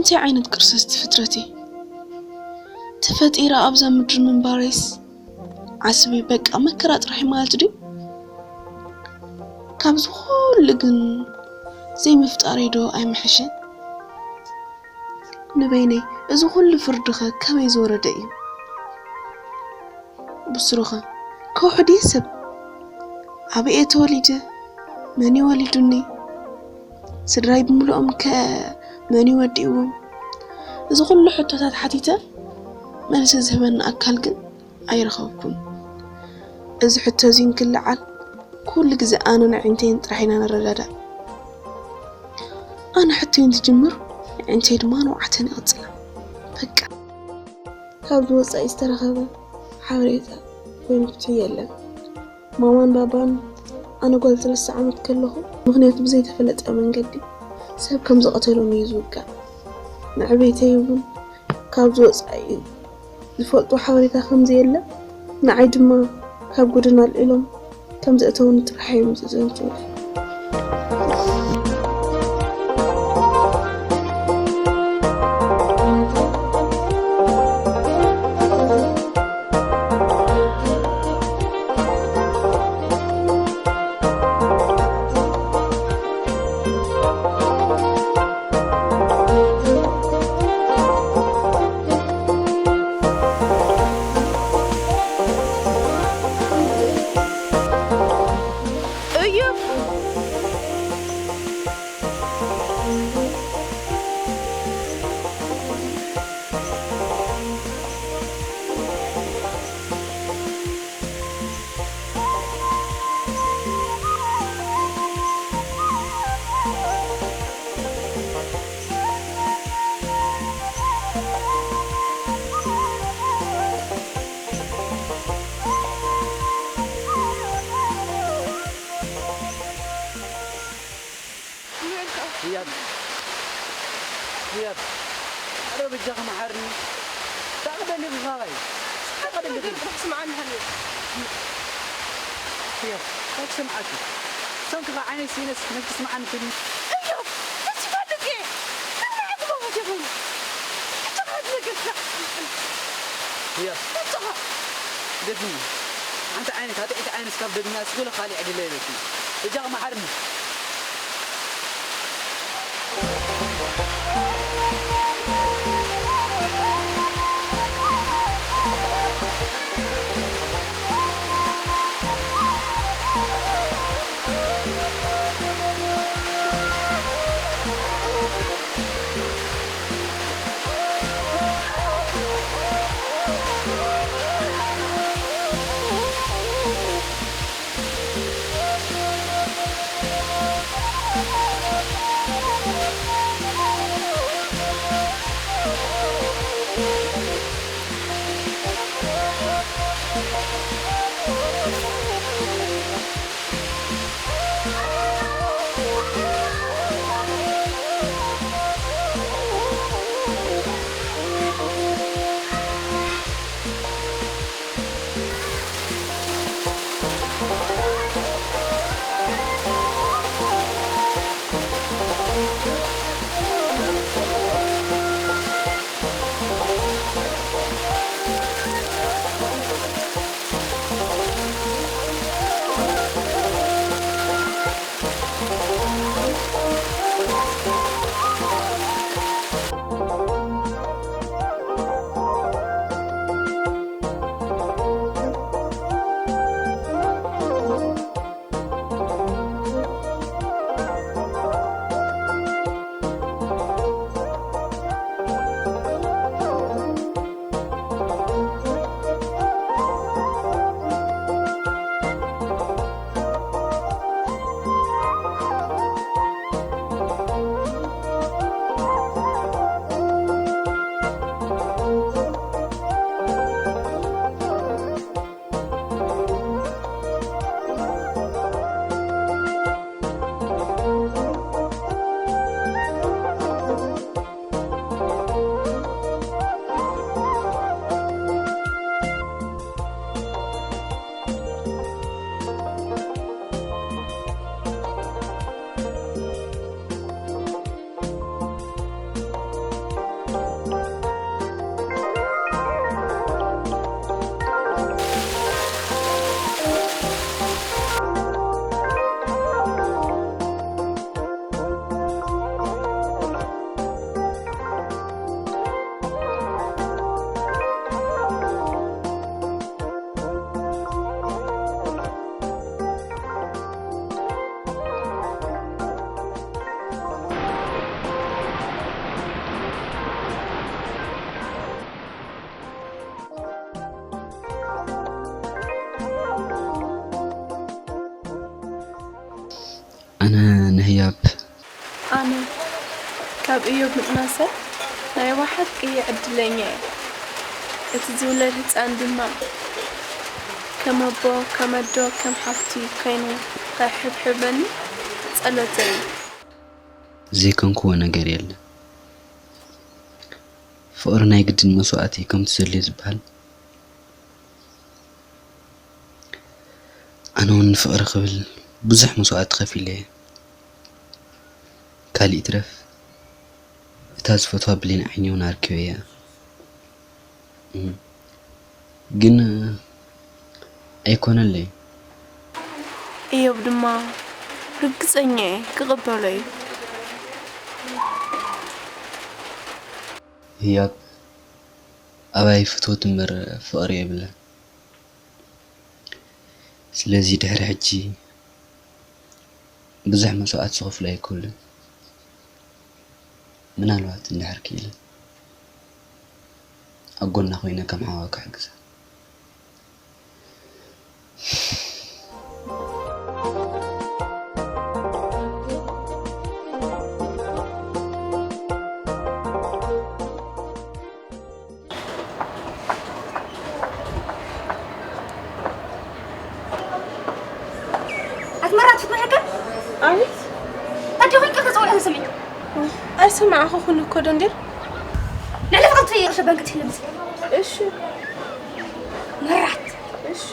እንታይ ዓይነት ቅርሰስቲ ፍጥረት እየ? ተፈጢረ ኣብዛ ምድሪ ምንባረይስ ዓስቢ በቃ መከራ ጥራሕ እዩ ማለት ድዩ? ካብዚ ኩሉ ግን ዘይምፍጣረይ ዶ ኣይምሕሸን? ንበይነይ እዚ ኩሉ ፍርድኸ ከመይ ዝወረደ እዩ? ብስሩኸ ከውሑ ድየ ሰብ? ኣበይ እየ ተወሊደ? መን እዩ ወሊዱኒ? ስድራይ ብምልኦም ከ መን እዩ ወዲእዎም? እዚ ኩሉ ሕቶታት ሓቲተ መልሲ ዝህበኒ ኣካል ግን ኣይረኸብኩን። እዚ ሕቶ እዚ እንክልዓል ኩሉ ግዜ ኣነን ኣዒንተይን ጥራሕ ኢና ንረዳዳእ። ኣነ ሕቶይ እንትጅምር ኣዒንተይ ድማ ንውዓተን ይቕጽላ። በቃ። ካብዚ ወጻኢ ዝተረኸበ ሓበሬታ ወይ መፍትሒ የለን። ማማን ባባን ኣነ ጓል ሰለስተ ዓመት ከለኹ ምኽንያቱ ብዘይተፈለጠ መንገዲ ሰብ ከም ዝቐተሎም እዩ ዝውጋእ። ንዕቤተይ እውን ካብዚ ወጻኢ ዝፈልጡ ሓበሬታ ከም ዘየለ፣ ንዓይ ድማ ካብ ጎደና ኣልዒሎም ከም ዘእተውኒ ጥራሕ እዮም ዝዘንቱ። እዩ። ህያብ፣ ህያብ፣ ኣረ በጃኺ መሓርኒ። እንታይ ክደሊ ኢኺ ካባይ? እንታይ ክደሊ ኢኺ? ስምዓኒ ሃኒ። ህያብ፣ እንታይ ክሰምዓኪ? ሰንኪ ከዓ ዓይነይ ስኢነስ ነቲ ትስምዓኒ ትብሊ። እዮ፣ ነቲ ይፈልጥ እየ። ንምንታይ ክመውት ይኹን? ሕጂ ሓደ ነገር ስራሕ ስምዓኒ። ህያብ። ሕጂ ኸ? ግደፍኒ። ሓንቲ ዓይነይ፣ ሓንቲ ዓይነይ እስካብ ደግሚያ እስኪ ወላ ካሊእ ዕድል የብለኪ። በጃኺ መሓርኒ። ህያብ ኣነ ካብ እዮብ ምጥናሰ ናይ ብሓቂ ዕድለኛ እየ። እቲ ዝውለድ ህፃን ድማ ከም ኣቦ፣ ከም ኣዶ፣ ከም ሓፍቲ ኮይኑ ከይሕብሕበኒ ጸሎተይ እዩ። ዘይኮንክዎ ነገር የለን። ፍቕሪ ናይ ግድን መስዋእቲ ከምቲ ዘድልዮ ዝበሃል፣ ኣነ እውን ንፍቕሪ ክብል ብዙሕ መስዋእቲ ከፊለ እየ። ካልእ ይትረፍ እታ ዝፈትዋ ብሌን ዓይኒ እውን ኣርኪበያ። እም፣ ግን ኣይኮነለይ። እዮብ ድማ ርግጸኛ እየ ክቕበሎ እዩ። ህያብ ኣባይ ፍትወት እምበር ፍቕሪ የብለን። ስለዚ ድሕሪ ሕጂ ብዙሕ መስዋእቲ ዝኸፍሎ ኣይክህሉን። ምናልባት እንድሕር ክኢለ ኣብ ጎና ኮይነ ከም ሓዋ ክሕግዛ። ኣስመራ ትፍትነካ? ኣቤት፣ ታዲያ ኮይንካ ተጸውዐ ዝስምዕ? ኣይሰማዕኹኹን እኮ ዶ እንዴ? ልዕሊ ፍቕርቲ ሸበን ክትህለ ምስ እሺ፣ መራት እሺ።